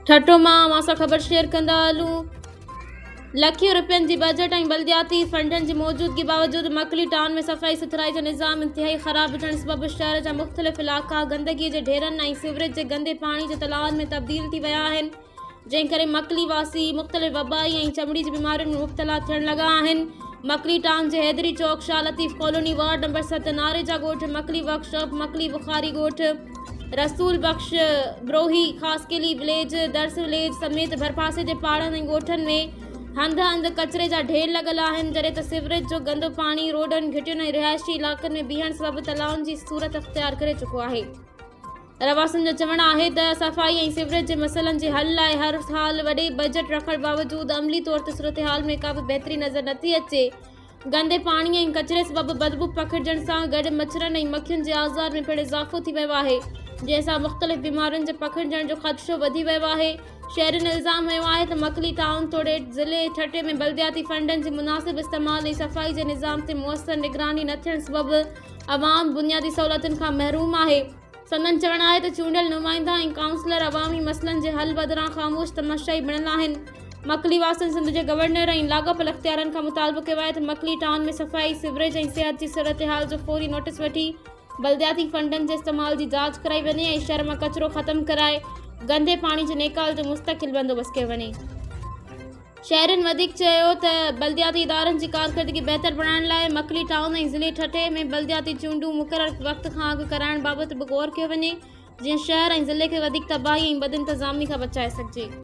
ٺٽو مان اوهان سان خبر شيئر ڪندا هلون. لکين رپين جي بجيٽ ۽ بلدياتي فنڊن جي موجودگي باوجود مڪلي ٽائون ۾ صفائي سٿرائي جو نظام انتهائي خراب هجڻ سبب شهر جا مختلف علائقا گندگي جي ڍيرن ۽ سيوريج جي گندي پاڻي جي تلائن ۾ تبديل ٿي ويا آهن جنهن ڪري مڪلي واسي مختلف وبائي ۽ چمڙي جي بيمارين ۾ مبتلا ٿيڻ لڳا آهن. مڪلي ٽائون جي Haidri Chowk, Shah Latif colony, ward number 7، Nareja ڳوٺ، مڪلي ورڪشاپ، مڪلي بخاري ڳوٺ، رسول بخش بروهي، خاصخيلي وليج، درس وليج سميت ڀرپاسي جي پاڙن ۽ ڳوٺن ۾ هنڌ هنڌ ڪچري جا ڍير لڳل آهن، جڏهن ته سيوريج جو گندو پاڻي روڊن، گهٽين ۽ رهائشي علائقن ۾ بيهڻ سبب تلائن جي صورت اختيار ڪري چڪو آهي. رهواسين جو چوڻ آهي ته صفائي ۽ سيوريج جي مسئلن جي حل لاء هر سال وڏي بجيٽ رکڻ باوجود عملي طور تي صورتحال ۾ ڪا به بهتري نظر نٿي اچي. گندي پاڻي ۽ ڪچري سبب بدبو پکڙجڻ سان گڏ مڇرن ۽ مکين جي آزار ۾ پڻ اضافو ٿي ويو آهي، جنهن سان مختلف بيمارين جي پکڙجڻ جو خدشو وڌي ويو آهي. شهرين الزام هنيو آهي ته مڪلي ٽائون توڙي ضلعي ٺٽي ۾ بلدياتي فنڊن جي مناسب استعمال ۽ صفائي جي نظام تي موثر نگراني نه ٿيڻ سبب عوام بنيادي سهولتن کان محروم آهي. سندن چوڻ آهي ته چونڊيل نمائندا ۽ ڪائونسلر عوامي مسئلن جي حل بدران خاموش تماشائي بڻيل آهن. مڪلي واسين سنڌ جي گورنر ۽ لاڳاپيل اختيارين کان مطالبو ڪيو آهي ته مڪلي ٽائون ۾ صفائي، سيوريج ۽ صحت جي صورتحال جو فوري نوٽيس وٺي بلدياتي فنڊن جي استعمال جي جاچ ڪرائي وڃي ۽ شهر مان ڪچرو ختم ڪرائي گندي پاڻي جي نيڪال جو مستقل بندوبست ڪيو وڃي. شهرين وڌيڪ چيو ته بلدياتي ادارن جي ڪارڪردگي بهتر بڻائڻ لاء مڪلي ٽائون ۽ ضلعي ٺٽي ۾ بلدياتي چونڊون مقرر وقت کان اڳ ڪرائڻ بابت به غور ڪيو وڃي جيئن شهر ۽ ضلعي کي وڌيڪ تباهي ۽ بدانتظامي کان بچائي سگهجي.